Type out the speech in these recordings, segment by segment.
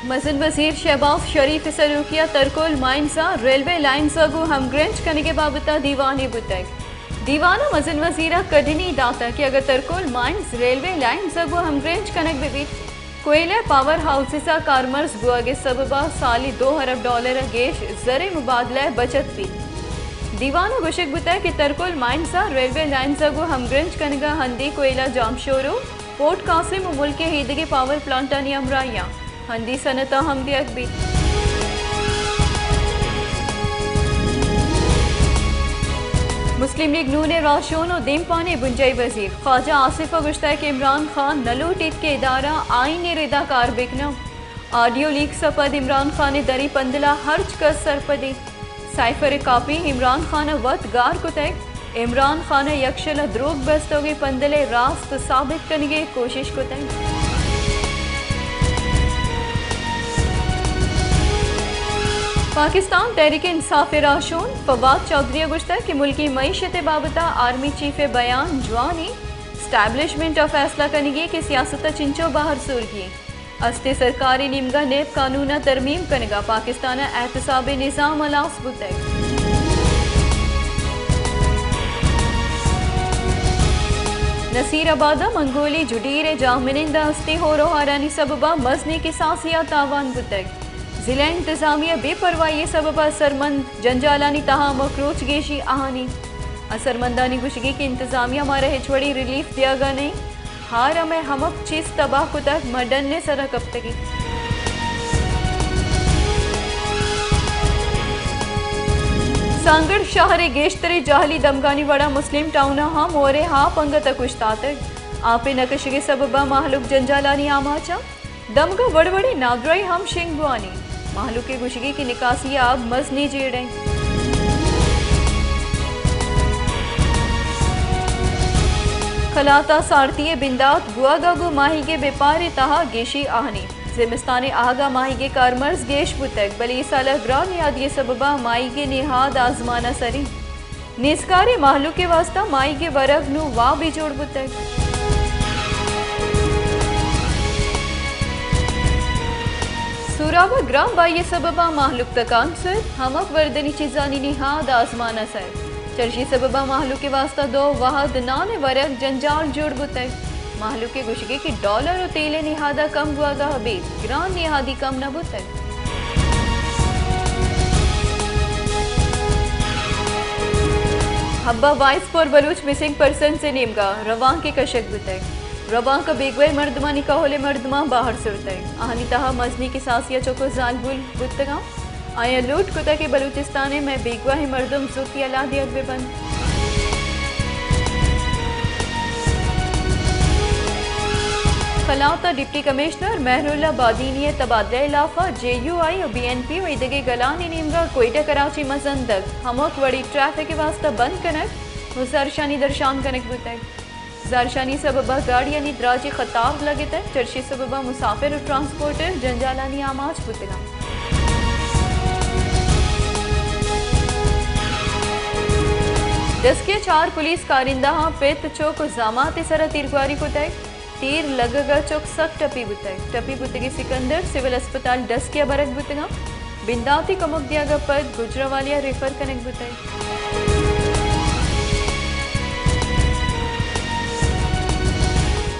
مزن وزیر شہباز شریف ءِ سروکی ءَ ترکل مائنز ءَ ریلوے لائنز ءَ گوں ہمگرنچ کنگ ءِ بابت ءَ دیوانے بوتگ۔ دیوان ءَ مزن وزیر ءَ کڈنی داتگ کہ اگاں ترکل مائنز ریلوے لائنز ءَ گوں ہمگرنچ کنگ بہ بیت، کوئلہ پاور ہاؤسز ءِ کارمرز بوگ ءِ سبب ءَ سالی دو ارب ڈالر ءَ گیش زر ءِ مبادلہ ءِ بچت بیت۔ دیوان ءَ گوشگ بوتگ کہ ترکل مائنز ءَ ریلوے لائنز ءَ گوں ہمگرنچ کنگ ءَ ہندی کوئلہ جامشورو، پورٹ قاسم ءُ ملک ءِ ایدگہ پاور پلانٹانی ہمراہی ءَ ہندی صنعت ءَ ہم دیگ بیت۔ مسلم لیگ نون ءِ راہشون ءُ دیمپان ءِ بنجاہی وزیر خواجہ آصف ءَ گوشتگ کہ عمران خان نہ لوٹیت کہ ادارہ آئین ءِ ردا کار بکناں۔ آڈیو لیکس ءَ پد عمران خان ءِ دری پندل ءَ ہرچ کس سرپدی۔ سائفر ءِ کاپی عمران خان ءَ وت گار کتگ۔ عمران خان ءَ یکشل ءَ دروگ بستوگیں پندل ءِ راست ثابت کنگ ءِ کوشش کتگ۔ پاکستان تحریک انصاف ءِ راہشون فواد چوہدری ءَ گوشتگ کہ ملکی معیشت ءِ بابت ءَ آرمی چیف ءِ بیان جوان ایں، اسٹیبلشمنٹ ءَ فیصلہ کنگی کہ سیاست ءَ چنچو بہر زورگی۔ استیں سرکار ءِ نیمگ ءَ نیب قانون ءِ ترمیم کنگ ءَ پاکستان ءِ احتساب ءِ نظام ہلاس بوتگ۔ نصیر آباد ءَ منگولی جڈیر ءِ جاہمنند ءَ استیں ہور ءُ ہارانی سبب ءَ مزنیں کساسے ءَ تاوان بوتگ۔ ضلع انتظامیہ ءِ بے پرواہی ءِ سبب ءَ اثرمند جنجالانی تہا ہمک روچ گیشی آہانی۔ اثرمندانی گوشگی کہ انتظامیہ مارا ہچ وڑیں ریلیف دیگ ءَ نہ ایں۔ ہار ءَ مئے ہمک چیز تباہ کتگ، ما ڈن ءِ سرا کپتگیں۔ سانگڑ شہر ءِ گیشتریں جاہلی دمگانی وڑا مسلم ٹاؤن ءَ ہم ہور ءِ آپ انگت ءَ کشتاتگ۔ آپ ءِ نہ کشگ ءِ سبب ءَ مہلوک جنجالانی آماچ ءَ۔ دمگ ءَ وڑ وڑیں نادراہی ہم شنگ بوانی۔ مہلوک ءِ گوشگی کہ نکاسی ءِ آب مزنیں جیڑ ایں۔ کلات ءَ سارتی ءِ بندات بوگ ءَ گوں ماہیگ ءِ بپار ءِ تہا گیشی آہنی۔ زمستان ءِ آہگ ءَ ماہیگ ءِ کارمرز گیش بوتگ، بلے اے سال ءَ گران نہادی ءِ سبب ءَ ماہیگ ءِ نہاد آزمان ءَ سر ایں۔ نیزگاریں مہلوک ءِ واستہ ماہیگ ءِ ورگ نوں وابے جوڑ بوتگ۔ سوراب ءَ گران بہائی ءِ سبب ءَ مہلوک تکانسر، ہمک وردنی چیزانی نہاد آزمان ءَ سر۔ چرشی ءِ سبب ءَ مہلوک ءِ واستہ دو وہد نان ءِ ورگ جنجال جوڑ بوتگ۔ مہلوک ءِ گوشگ ایں کہ ڈالر ءُ تیل ءِ نہاد ءَ کم بوگ ءَ ابید گران نہادی کم نہ بوتگ۔ حب ءَ voice for Baloch missing persons ءِ نیمگ ءَ روانک ءِ کشگ بوتگ۔ روانک ءَ بیگواہ مردمانی کہول ءِ مردماں بہر زرتگ۔ آہانی تہا مزنیں کساسے ءَ چک ءُ زالبول بوتگ اَنت۔ آیاں لوٹ کتگ کہ بلوچستان ءِ مئے بیگواہیں مردم زوت یلہ دیگ بہ بنت۔ کلات ءَ ڈپٹی کمشنر مہراللہ بادینی ءِ تبادلہ ءِ لاف ءَ جے یو آئی ءُ بی این پی ءُ ایدگہ گلانی نیمگ ءَ کوئٹہ کراچی مزن دگ، ہمک وڑیں ٹریفک ءِ واستہ بند کنگ ءُ زہرشانی درشان کنگ بوتگ۔ زہرشانی سبب ءَ گاڑیانی دراجیں قطار لگتگ، چرشی سبب ءَ مسافر ءُ ٹرانسپورٹر جنجالانی آماچ بوتگ اَنت۔ ڈسکی ءَ چار پولیس کارندہاں پت، چک ءُ زامات ءِ سرا تیرگواری کتگ۔ تیر لگگ ءَ چک سک ٹپی بوتگ۔ ٹپی بوتگیں سکندر سول اسپتال ڈسکی ءَ برگ بوتگ اَنت۔ بندات ءِ کمک دیگ ءَ پد گوجرانوالے ءَ ریفر کنگ بوتگ۔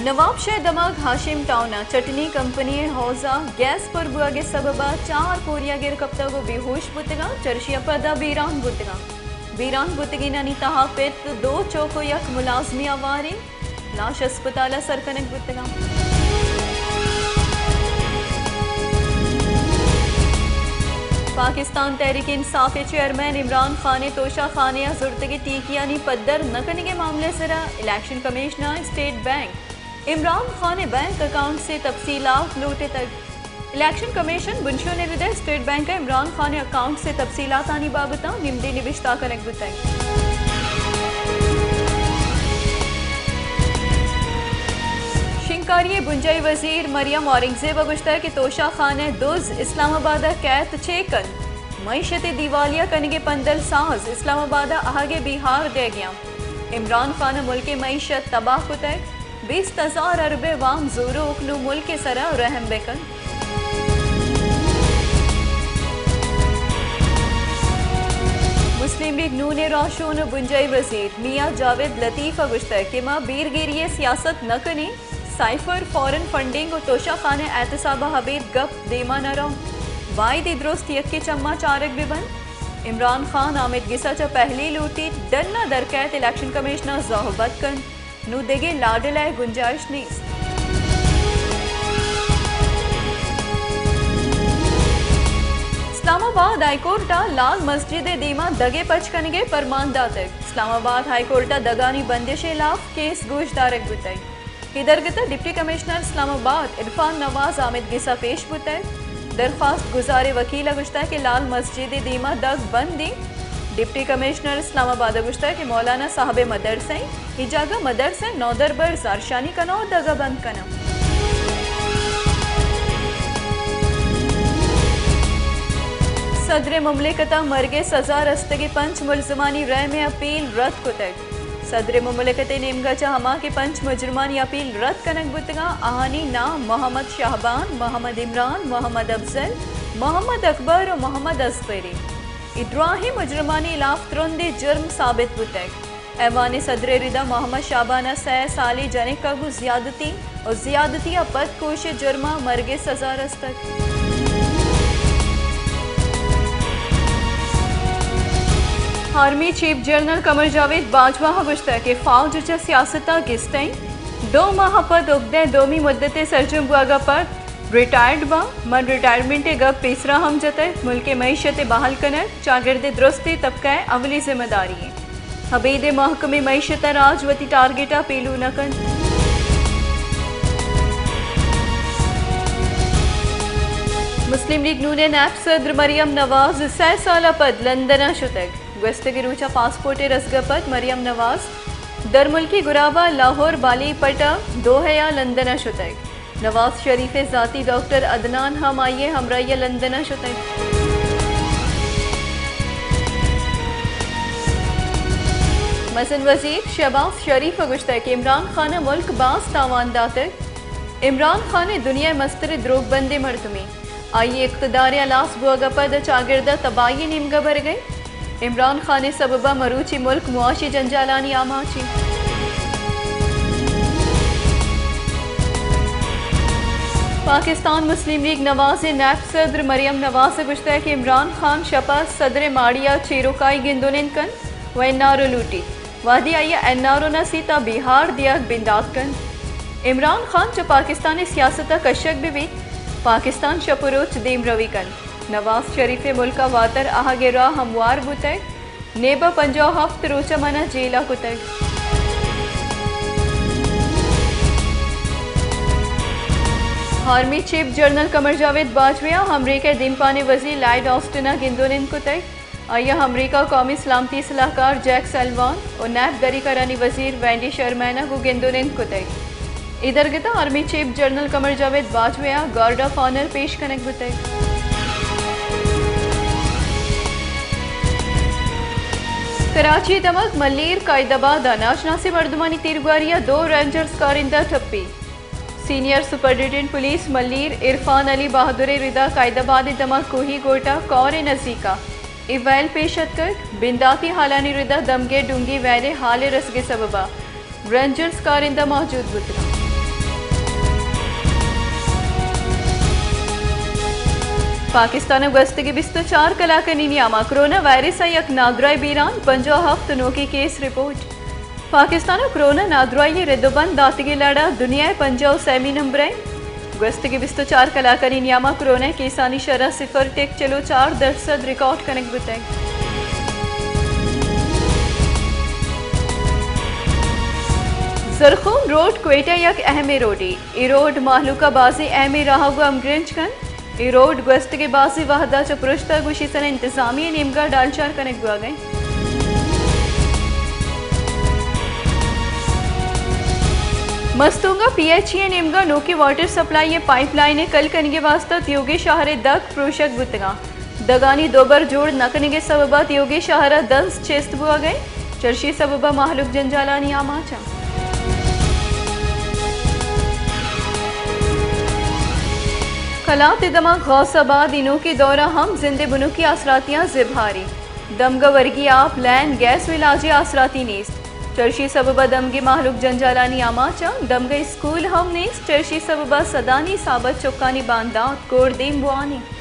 نواب شاہ دمگ ہاشم ٹاؤن ءَ چٹنی کمپنی ءِ حوض ءَ گیس پر بوگ ءِ سبب ءَ چار پوریاگ ایر کپتگ ءُ بے ہوش بوتگ اَنت، چرشی ءَ پد ءَ بیران بوتگ اَنت۔ بیران بوتگینانی تہا پت، دو چک ءُ یک ملازمے ہوار اِنت۔ لاش اسپتال ءَ سر کنگ بوتگ اَنت۔ پاکستان تحریک انصاف ءِ چیئرمین عمران خان ءِ توشہ خانے ءَ زرتگیں ٹیکیانی پدر نہ کنگ ءِ معاملہ ءِ سرا الیکشن کمیشن ءَ اسٹیٹ بینک عمران خان ءِ بینک اکاؤنٹس ءِ تفصیلات لوٹتگ۔ الیکشن کمیشن بنشون ءِ رد ءَ اسٹیٹ بینک ءَ عمران خان ءِ اکاؤنٹس ءِ تفصیلاتانی بابت ءَ نمدی نبشتہ کنگ بوتگ۔ شنگکاری ءِ بنجاہی وزیر مریم اورنگزیب ءَ گوشتگ کہ توشہ خانہ ءِ دز اسلام آباد ءَ کیت چے کنت؟ معیشت ءِ دیوالیہ کنگ ءِ پندل ساز اسلام آباد ءَ آہگ ءِ بیہار دیگ ءَ اَنت۔ عمران خان ءَ ملک ءِ معیشت تباہ کتگ، بیست ہزار ارب ءِ وام زوروک، نوں ملک ءِ سرا رحم بہ کنت۔ مسلم لیگ نون ء راہشون ء بنجاہی وزیر میاں جاوید لطیف ء گوشتگ کہ ما بیرگیری ء سیاست نہ کنیں، سائفر، فارن فنڈنگ ء توشہ خانہ احتساب ء ابید گپ دیما نہ رو، باید اے درست یکے چما چارگ بہ بنت۔ عمران خان آمید گسا چہ پہلی لوٹیت ڈن ء در کئیت، الیکشن کمیشن ء زہبت کنت۔ نوں دگہ لاڈلہ ء گنجائش نیست۔ اسلام آباد ہائی کورٹ ء لال مسجد ء دیما دگ ء پچ کنگ ء پرمان داتگ۔ اسلام آباد ہائی کورٹ ء دگانی بندش ء ہلاف کیس گوش دارگ بوتگ۔ اے درگت ء ڈپٹی کمشنر اسلام آباد عرفان نواز آمید گس ء پیش بوتگ۔ درخواست گزار ء وکیل ء گوشتگ کہ لال مسجد ء دیما دگ بند انت۔ ڈپٹی کمشنر اسلام آباد ء گوشتگ کہ مولانا صاحب ء مدرسہ انت، اے جاگہ مدرسہ انت، نودربر زہرشانی کناں ء دگ ء بند کناں۔ صدر مملکت ء مرگ ء سزا رستگیں پنچ ملزمانی رحم ء اپیل رد کتگ۔ صدر مملکت ء نیمگا چہ ہما کہ پنچ مجرمانی اپیل رد کنگ بوتگاں، آہانی نام محمد شہبان، محمد عمران، محمد افضل، محمد اکبر و محمد اصغر انت۔ اے دراہیں مجرمانی ہلاف ترندیں جرم ثابت بوتگ۔ ایوان صدر ء ردا محمد شہبان ء سئے سالی جنک ء گوں زیادتی و زیادتی ء پد کوش ء جرم ء مرگ ء سزا رستگ۔ آرمی چیف جنرل قمر جاوید باجوہ ء گوشتگ کہ فوج چہ سیاست ء گستا انت، دو ماہ ء پد اگدہ ء دومی مدت ء سرجم بوگ ء پد ریٹائرڈ باں۔ من ریٹائرمنٹ ء گپ پیسرا ہم جتگ، ملک ء معیشت ء بحال کنگ چاگرد ء درستیں طبقہ ء اولی ذمہ داری انت۔ ابید ء محکمیں معیشت ء راج وتی ٹارگٹ ء پیلو نہ کنت۔ مسلم لیگ نون ء نیب صدر مریم نواز سئے سال ء پد لندن ء شتگ۔ گوستگیں روچ ء پاسپورٹ ء رسگ ء پد مریم نواز درملکی گراب ء لاہور بالی پٹ ء دوحہ ء لندن ء شتگ۔ نواز شریف ء ذاتی ڈاکٹر عدنان ہم آئی ء ہمراہی ء لندن ء شتگ۔ مزن وزیر شہباز شریف ء گوشتگ کہ عمران خان ء ملک باز تاوان داتگ۔ عمران خان ء دنیا ء مستریں دروگ بندیں مردمے۔ آئی ء اقتدار ء ہلاس بوگ ء پد چاگرد ء تباہی ء نیمگ ء برگ ء انت۔ عمران خان ء سبب ء مروچی ملک معاشی جنجالانی آماچ انت۔ پاکستان مسلم لیگ نواز ء نیب صدر مریم نواز ء گوشتگ کہ عمران خان شپ ء صدر ء ماڑی ء چیروکائی گندونند کنت و این آر او لوٹیت۔ وہدے آئی ء این آر او نہ رسیت ء بیہار دیگ بندات کنت۔ عمران خان چہ پاکستان ء سیاست ء کشگ بہ بیت، پاکستان شپ ء روچ دیمروی کنت۔ نواز شریف ء ملک ء واتر آہگ ء راہ ہموار بوتگ، نیب ء پنجاہ ء ہفت روچ ء من ء جیل ء کتگ۔ آرمی چیف جنرل قمر جاوید باجوہ ء امریکہ ء دیمپان ء وزیر لائیڈ آسٹن ء گندونند کتگ۔ آئی ء امریکہ ء قومی سلامتی سلاہکار جیک سلوان و نیب دری کارانی وزیر وینڈی شرمین ء گوں گندونند کتگ۔ اے درگت ء آرمی چیف جنرل قمر جاوید باجوہ ء گارڈ آف آنر پیش کنگ بوتگ۔ کراچی ء دمگ ملیر قائد آباد ء ناشناسیں مردمانی تیرگواری ء دو رینجرز کارندہ ٹپی۔ سینئر سپرنٹنڈنٹ پولیس ملیر عرفان علی بہادر ء ردا قائد آباد ء دمگ کوہی گوٹا کور ء نزیک ء اے ویل پیش اتکگ۔ بنداتی ہالانی ردا دمگے ڈونگی ویل ء ہال ء رسگ ء سبب ء رینجرز کارندہ موجود بوتگ۔ پاکستان ء گوستگیں بیست ء چار کلاکانی نیام ء کرونا وائرس ء یک نادراہ بیران، پنجاہ ء ہفت نوکیں کیس رپورٹ۔ پاکستان ء کرونا نادراہی ء رد ء بند داتگیں لڑ ء دنیا ء پنجاہ ء سیمی نمبر ء انت۔ گوستگیں بیست ء چار کلاکانی نیام ء کرونا ء کیسانی شرح صفر ٹک چل ء چار درسد ریکارڈ کنگ بوتگ۔ زرخون روڈ کوئٹہ یک اہمیں روڈے۔ اے روڈ مہلوک ء بازیں اہمیں راہ ء گوں ہمگرنچ کنت۔ اے روڈ گوستگیں بازیں وہد ء چہ پرشت ء گوشی سر انتظامیہ ء نیمگ ء ڈالچار کنگ بوگ ء انت۔ مستونگ ء پی ایچ ای ء نیمگ ء نوکیں واٹر سپلائی ء پائپ لائن ء کل کنگ ء واستہ تیوگیں شہر ء دگ پروشگ بوتگاں۔ دگانی دوبر جوڑ نہ کنگ ء سبب ء تیوگیں شہر ء دنز چست بوگ ء انت۔ چرشی سبب ء مہلوک جنجالانی آماچ انت۔ کلات ء دمگ غوث آباد ء نوکیں دور ء ہم زند ء بنکی آسراتیاں زبہاری۔ دمگ ء ورگی آپ، لین، گیس و علاجی آسراتی نیست۔ چرشی سبب ء دمگی مہلوک جنجالانی آماچ انت۔ دمگ ء اسکول ہم نیست۔ چرشی سبب ء سدانی حساب ء چکانی باندات کور دیم بوان انت۔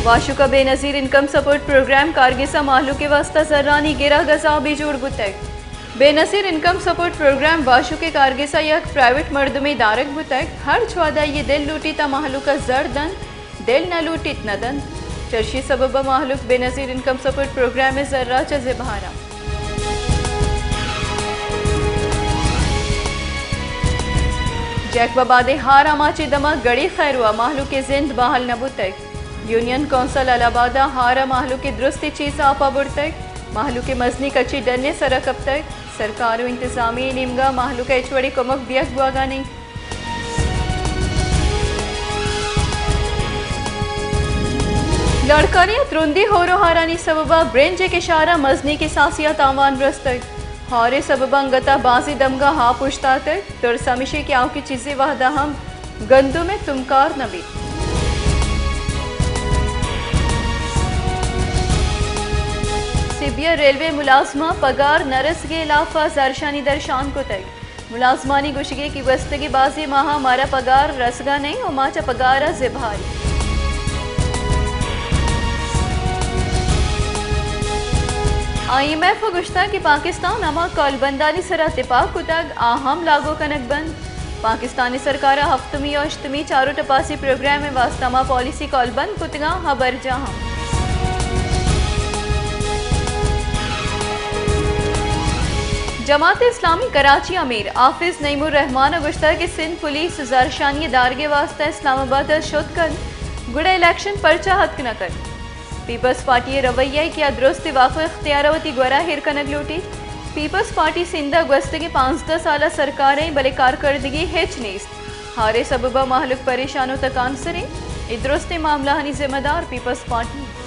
واشک ء بے نظیر انکم سپورٹ پروگرام، کارگس ء مہلوک ء واستہ زرانی گرگ ء زابی جوڑ بوتگ۔ بے نظیر انکم سپورٹ پروگرام واشک ء کارگس ء یک پرائیویٹ مردمے دارگ بوتگ۔ ہرچ وہد ء آئی ء دل لوٹیت آ مہلوک ء زر دنت، دل نہ لوٹیت نہ دنت۔ چرشی سبب ء مہلوک بے نظیر انکم سپورٹ پروگرام ء زر ء چہ زبہر انت۔ جیکب آباد ء ہار آماچ ء دمگ گڑی خیرو ء مہلوک ء زند بحال نہ بوتگ۔ یونین کونسل الہ آباد ء ہار ء مہلوک ء درستیں چیز آپ ء برتگ۔ مہلوک ء مزنی کچے ڈن ء سر ء کپتگ۔ سرکار و انتظامیہ ء نیمگ ء مہلوک ء ہچ وڑیں کمک دیگ بوہگا نہ انت۔ لاڑکانی ء ترندی ہور و ہارانی سبب ء برنج ء کشار ء مزنیں کساسے ء تاوان رستگ۔ ہار ء سبب ء انگت ء بازیں دمگ ء آپ اوشتاتگ۔ ترس ہمیش انت کہ آؤکیں چیزے وہد ء ہم گندم ء تمکار نہ بیت۔ سبی ء ریلوے ملازماں پگار نہ رسگ ء ہلاف ء زہرشانی درشان کتگ۔ ملازمانی گوشگ انت کہ گوستگیں بازیں ماہاں مارا پگار رسگ ء نہ انت و ما چہ پگار ء زبہر ایں۔ آئی ایم ایف ء گوشتگ کہ پاکستان ہما کالبندانی سرا تپاک کتگ، آ ہم لاگو کنگ بنت۔ پاکستانی سرکار ء ہفتمی و ہشتمی چار و ٹپاسی پروگرام ء واستہ ہما پالیسی کالبند کتگاں، آ برجاہ انت۔ جماعت اسلامی کراچی امیر حافظ نعیم الرحمان ء گوشتگ کہ سندھ پولیس زہرشانی ء دارگ ء واستہ اسلام آباد ء شت کنت، گڑا الیکشن پرچا ہتک نہ کنت؟ پیپلز پارٹی ء رویہ ء کہ آ درست واک ء اختیار ء وتی گورا ایر کنگ لوٹیت۔ پیپلز پارٹی سندھ ء گوستگیں پانزدہ سال ء سرکار ء، بلے کارکردگی ہچ نیست۔ ہارے سبب ء مہلوک پریشان و تکانسر انت۔ اے درستیں معاملہانی ذمہ دار پیپلز پارٹی انت۔